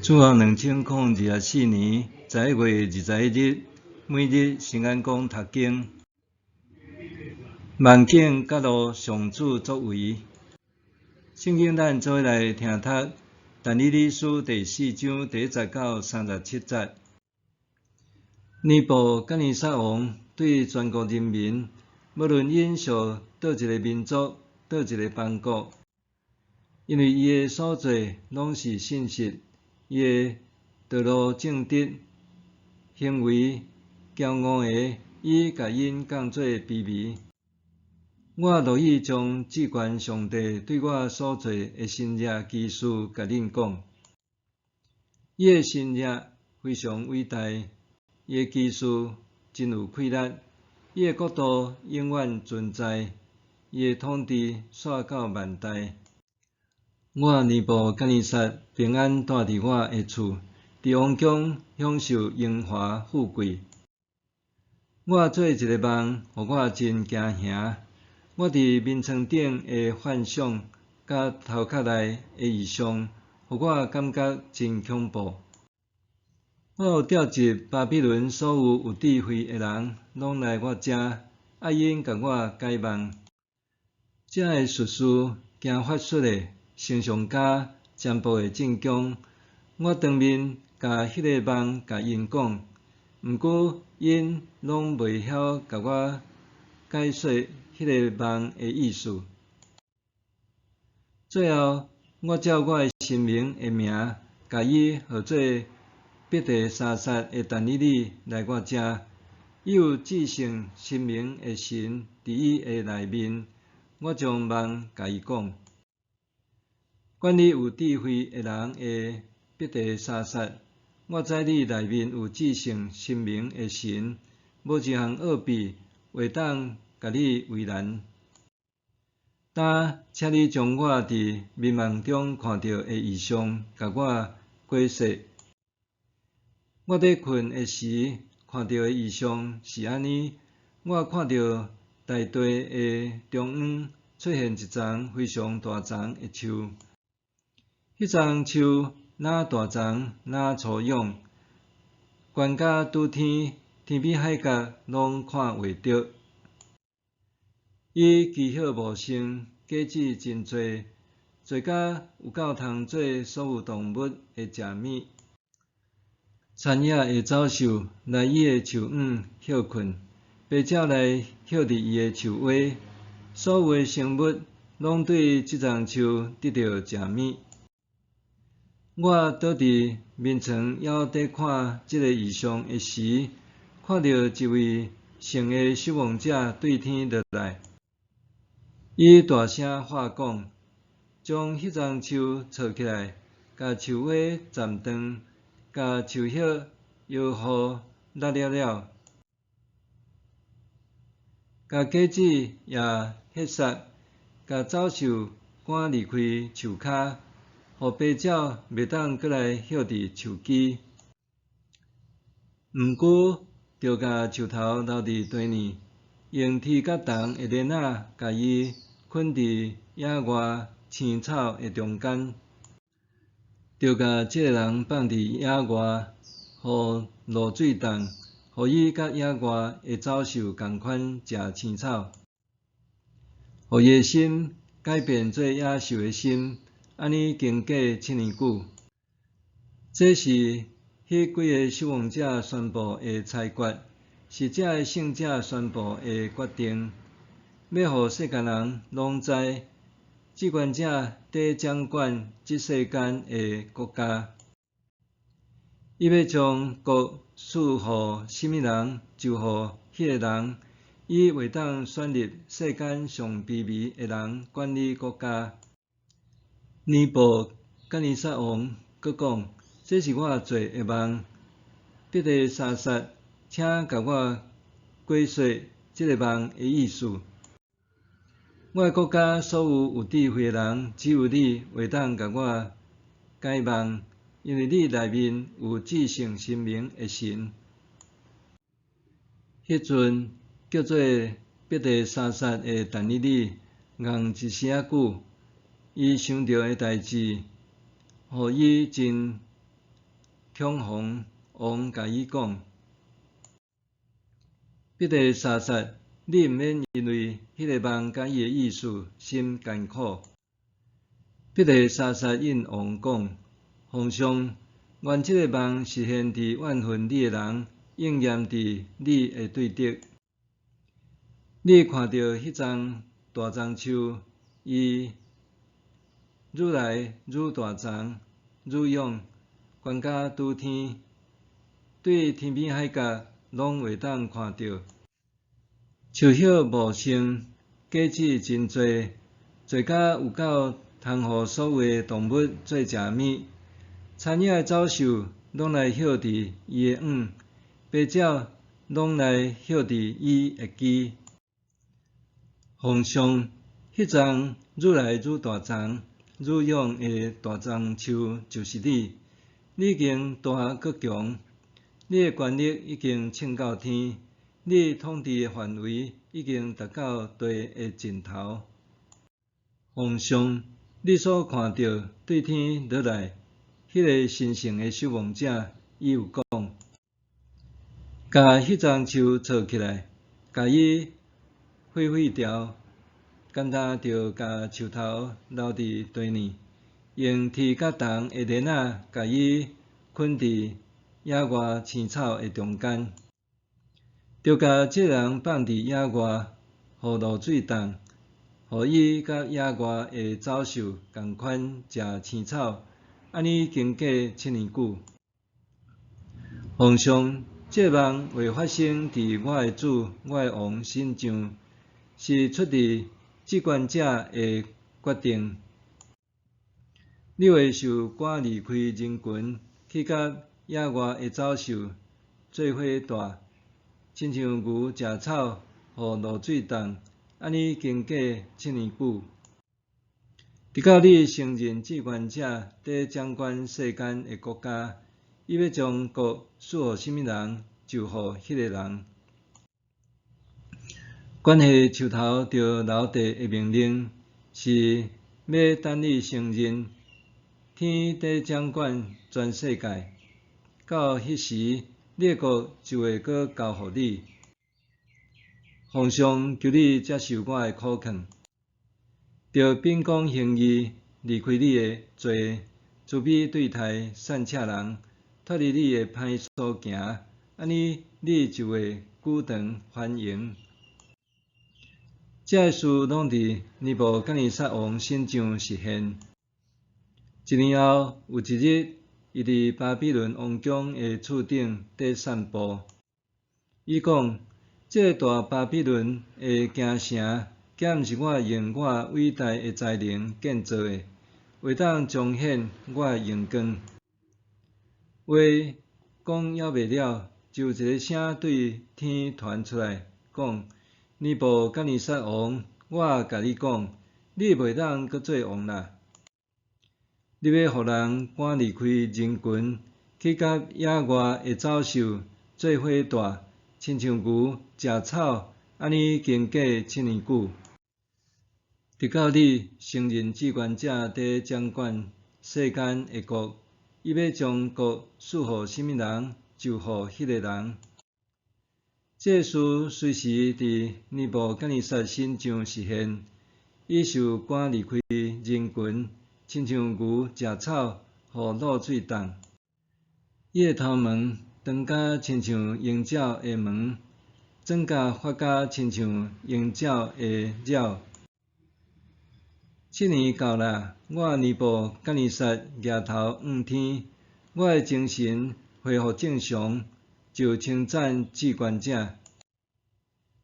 主後2024年11月21日，每日新眼光讀經，夢境揭露上主作為。聖經咱做伙來聽讀但以理書第四章第一節到37節。尼布甲尼撒王對全國人民，無論𪜶屬佗一個民族、佗一個邦國，因為伊的所做攏是信實，伊的道路正直，行為驕傲的，伊共𪜶降做卑微。我樂意將至懸上帝對我所做的神蹟奇事共恁講。伊的神蹟非常偉大，伊的奇事真有氣力，伊的國度永遠存在，伊的統治紲到萬代。我尼布甲尼撒平安蹛佇我的厝，佇王宮享受榮華富貴。我做一个夢，予我真驚嚇。我佇眠床頂的幻想，佮頭殼內的異象，予我感覺真恐怖。我有召集巴比倫所有有智慧的人，攏來我遮，愛𪜶共我解夢。遮的術士、行法術的、星象家、占卜的證供，我當面共彼个夢共𪜶講，毋過𪜶攏袂曉共我解說彼个夢的意思。最後，我照我的神明的名，共伊號做伯特沙撒的但以理來我遮，伊有至聖神明的神佇伊的內面，我將夢共伊講。管理有智慧的人的伯特沙撒，我知你內面有至聖神明的神，無一項奧秘會當共你為難。今請你將我佇眠夢中看著的異象，共我解說。我佇睏的時看著的異象是按呢：我看著大地的中央出現一叢非常大叢的樹，彼叢樹若大叢若粗勇，懸甲拄天，天邊海角攏看袂著。伊枝葉茂盛，果子真濟，濟甲有夠通做所有動物的食物。田野的走獸來伊的樹蔭歇睏，白鳥來歇佇伊的樹下，所有的生物攏對這叢樹得著食物。我倒佇眠床猶佇看這个異象的時，看著一位聖的守望者對天落來，伊大聲喊講：將彼叢樹鑿起來，共樹芽斬斷，共樹葉搖予落了了，共果子也彼殺，共走獸趕離開樹跤，予白鳥袂當閣來歇佇樹枝。毋過，著共樹頭留佇地呢，用鐵佮銅的鏈仔，共伊綑佇野外青草的中間。著共這个人放佇野外，予露水凍，予伊佮野外的走獸仝款食青草，予伊的心改變做野獸的心，按呢經過7年久。這是彼幾个守望者宣布的裁決，是遮个聖者宣布的決定，欲予世間人攏知，至懸者佇掌管這世間的國家。伊欲將國賜予啥物人，就予彼个人。伊會當選立世間上卑微的人管理國家。尼布甲尼撒王閣講：這是我做的夢，伯特沙撒，請共我解說這个夢的意思。我的國家所有有智慧的人，只有你會當共我解夢，因為你內面有至聖神明的神。彼陣叫做伯特沙撒的但以理，愣一時仔久，伊想著的代誌，予伊真恐惶王共伊讲：伯利沙撒，你毋免因為彼个夢佮伊的意思心艱苦。伯利沙撒應王講：皇上，願這个夢實現佇怨恨你的人，應驗佇你的對敵。你看著彼叢大樟樹，伊愈來愈大叢，愈勇，懸甲拄天，對天邊海角攏會當看著。樹葉茂盛，果子真濟，濟甲有夠通予所有的動物做食物。田野的走獸攏來歇佇伊的蔭，白鳥攏來歇佇伊的枝。皇上，彼叢愈來愈大叢、愈勇的大樟樹就是你。你已經大閣強，你的權力已經衝到天，你統治的範圍已經達到地的盡頭。皇上，你所看著對天落來，彼个神聖的守望者，伊有講：共彼樟樹鑿起來，共伊毀毀掉，干焦著共樹頭留佇地呢，用鐵佮銅的鏈仔共伊綑佇野外青草的中間。著共這人放佇野外，予露水凍，予伊佮野外的走獸仝款食青草，按呢經過7年久。皇上，這夢話發生佇我的主、我的王身上，是出自至懸者的決定。你會受趕離開人群，去佮野外的走獸做伙蹛，親像牛食草，予露水凍，按呢經過7年久。直到你承認至懸者佇掌管世間的國家，伊欲將國賜予啥物人，就予彼个人。關係樹頭著留地的命令，是欲等你承認天佇掌管全世界。到彼時，你的國就會閣交予你。皇上，求你接受我的苦勸，著秉公行義，離開你的罪，慈悲對待散赤人，脫離你的歹所行，按呢你就會久長繁榮。這个事攏佇尼布甲尼撒王身上實現。一年後，有一日，伊佇巴比倫王宮的厝頂佇散步。伊講：這个大巴比倫的京城，敢毋是我用我偉大的才能建造的，會當彰顯我的榮光？話講猶未了，就有一个聲對天傳出來，講：尼布甲尼撒王，我共你講，你袂當閣做王啦！你欲予人趕離開人群，去佮野外的走獸做伙蹛，親像牛食草，按呢經過7年久。直到你承認至懸者佇掌管世間的國，伊欲將國賜予啥物人，就予彼个人。這个事隨時佇尼布甲尼撒身上實現，伊受趕離開人群，親像牛食草，予露水凍。伊的頭毛長甲親像鷹鳥的毛，轉甲髮甲親像鷹鳥的鳥。7年到啦，我尼布甲尼撒舉頭向天，我的精神恢復正常，就稱讚至懸者。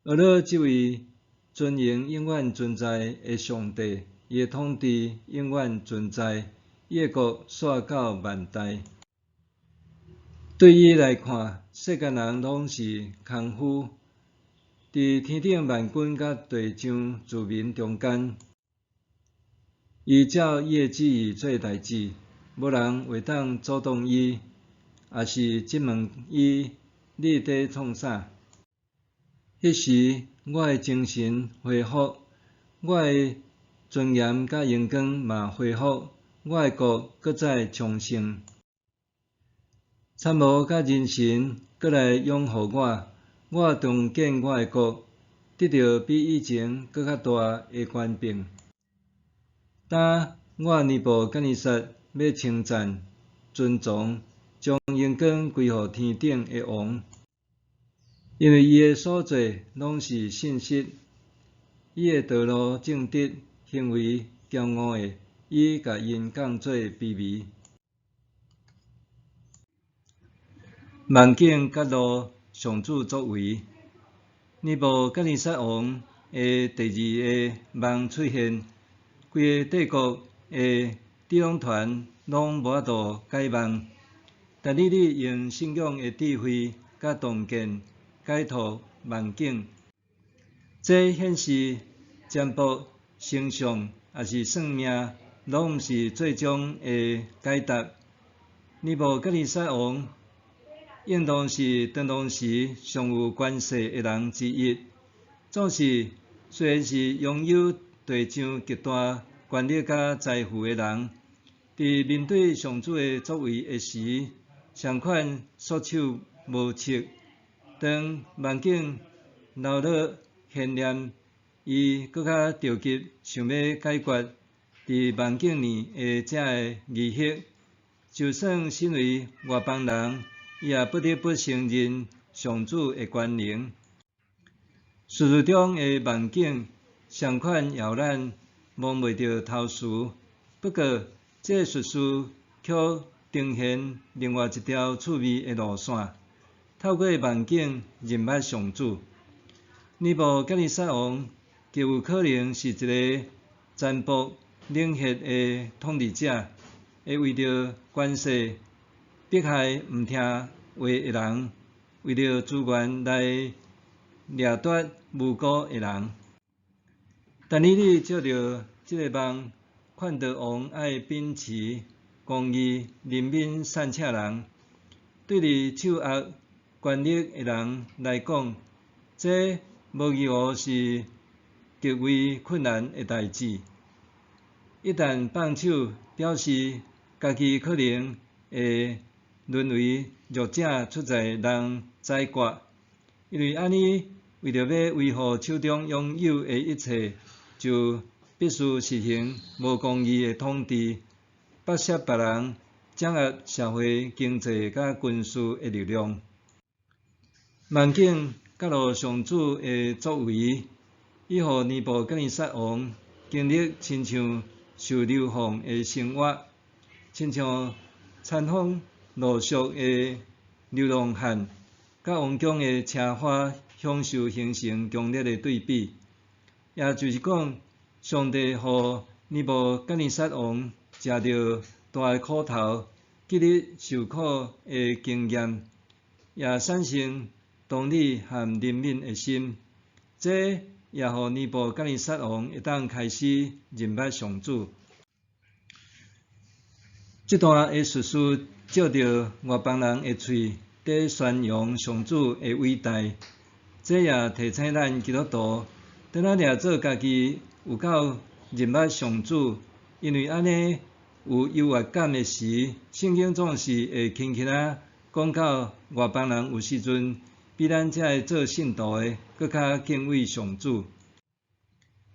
呵咾這位尊榮永遠存在的上帝，伊的統治永遠存在，伊的國紲到萬代。對伊來看，世間人攏是空虛，佇天頂萬軍佮地上子民中間，伊照伊的旨意做代誌，無人會當阻擋伊，抑是質問伊：你佇創啥？彼時，我的精神恢復，我的尊嚴佮榮光嘛恢復，我的國閣再昌盛。参谋佮人臣閣來擁護我，我重建我的國，得著比以前閣較大的權柄。當我尼布甲尼撒欲稱讚、尊崇，將榮光歸予天頂的王，因為伊的所做攏是信實，伊的道路正直，行為驕傲的，伊共𪜶降做卑微。夢境揭露上主作為，尼布甲尼撒王的第二个夢出現，規个帝國的智囊團攏無法度解夢。但以理用信仰的智慧佮洞見解脫夢境，這顯示占卜、星象抑是算命，攏毋是最終的解答。尼布甲尼撒王應當是當當時上有權勢的人之一，總是雖然是擁有地上極大權力佮財富的人，佇面對上主的作為的時，相款束手無策。當夢境留落懸念，伊閣較著急想欲解決佇夢境裡的這个疑惑。就算身為外邦人，伊也不得不承認上主的權能。事實中的夢境相款予咱摸袂著頭緒，不過這個敘事卻呈現另外一條趣味的路線，透過夢境認捌上主。尼布甲尼撒王極有可能是一个殘暴冷血的統治者，會為著權勢迫害毋聽話的人，為著資源來掠奪無辜的人。但以理藉著這个夢，勸導王愛秉持公義、憐憫散赤人。對佇手握權力的人來講，這無疑乎是極為困難的代誌。一旦放手，表示家己可能會淪為弱者，出在人宰割。因為按呢，為著欲維護手中擁有的一切，就必須實行無公義的統治，剝削別人，掌握社會經濟佮軍事的力量。夢境揭露上主的作為，伊予尼布甲尼撒王經歷親像受流放的生活，親像餐風露宿的流浪漢，佮王宮的奢華享受形成強烈的對比。也就是講，上帝予尼布甲尼撒王食著大的苦頭，經歷受苦的經驗，也產生同理和憐憫的心。這也予尼布甲尼撒王會當開始認捌上主。這段的敘事藉著外邦人的喙，佇宣揚上主的偉大。這也提醒咱基督徒，當咱掠做家己有夠認捌上主，因為按呢有優越感的時，聖經總是會輕輕仔講到外邦人有時陣比咱這个做信徒的閣較敬畏上主。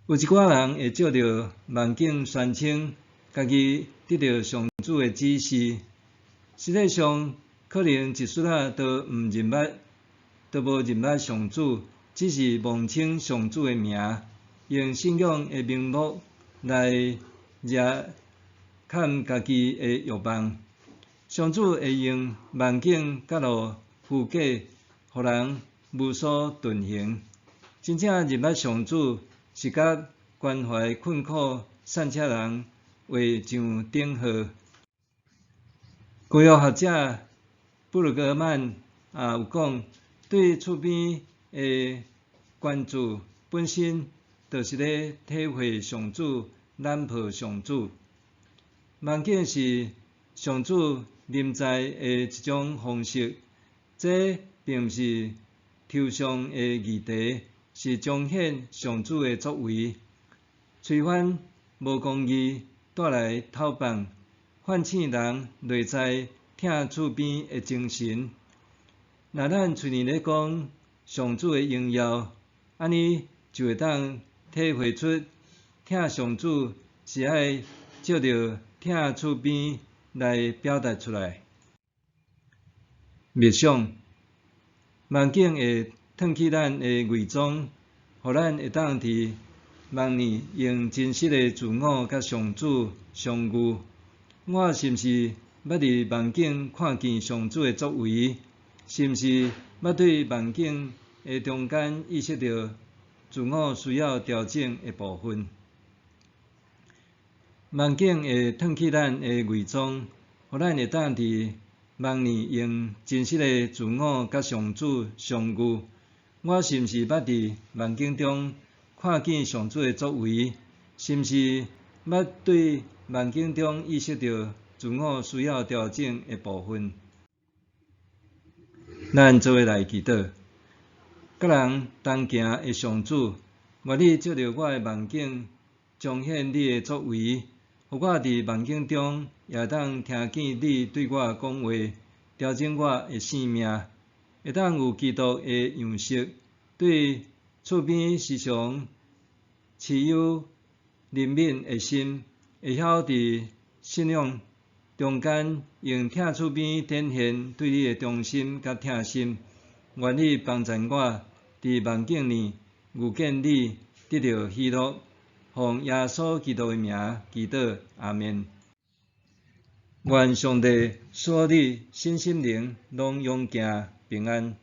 有一寡人會藉著夢境宣稱家己得著上主的指示，實際上可能一絲仔都毋認捌，都無認捌上主，只是妄稱上主的名，用信仰的名目來惹崁家己的欲望。上主會用夢境揭露虛假，予人無所遁形。真正認捌上主，是佮關懷困苦散赤人畫上等號。舊約學者布魯格曼也有講，對厝邊的關注本身就是咧體會上主、攬抱上主。夢境是上主臨在的一種方式，這並毋是抽象的議題，是彰顯上主的作為，推翻無公義帶來討放，喚醒人內在疼厝邊的精神。若咱喙爾咧講上主的榮耀，按呢就會當體會出疼上主是愛藉著疼厝邊來表達出來。默想，夢境會褪去咱的偽裝，予咱會當佇夢裡用真實的自我佮上主相遇。我是毋是捌佇夢境看見上主的作為？是毋是捌對夢境的中間意識著自我需要調整的部分？夢境會褪去咱的偽裝，予咱會當佇夢裡用真實的自我佮上主相遇。我是毋是捌佇夢境中看見上主的作為？是毋是捌對夢境中意識著自我需要調整的部分？咱做伙來祈禱，佮人同行的上主，願你藉著我的夢境彰顯你的作為，予我佇夢境中也會當聽見你對我講話，調整我的性命，會當有基督的樣式，對厝邊時常持有憐憫的心，會曉佇信仰中間用疼厝邊展現對你的忠心佮疼心。願你幫助我佇夢境裡遇見你，得著喜樂。奉耶穌基督的名祈禱，阿們。願上帝賜予你身心靈攏勇健平安。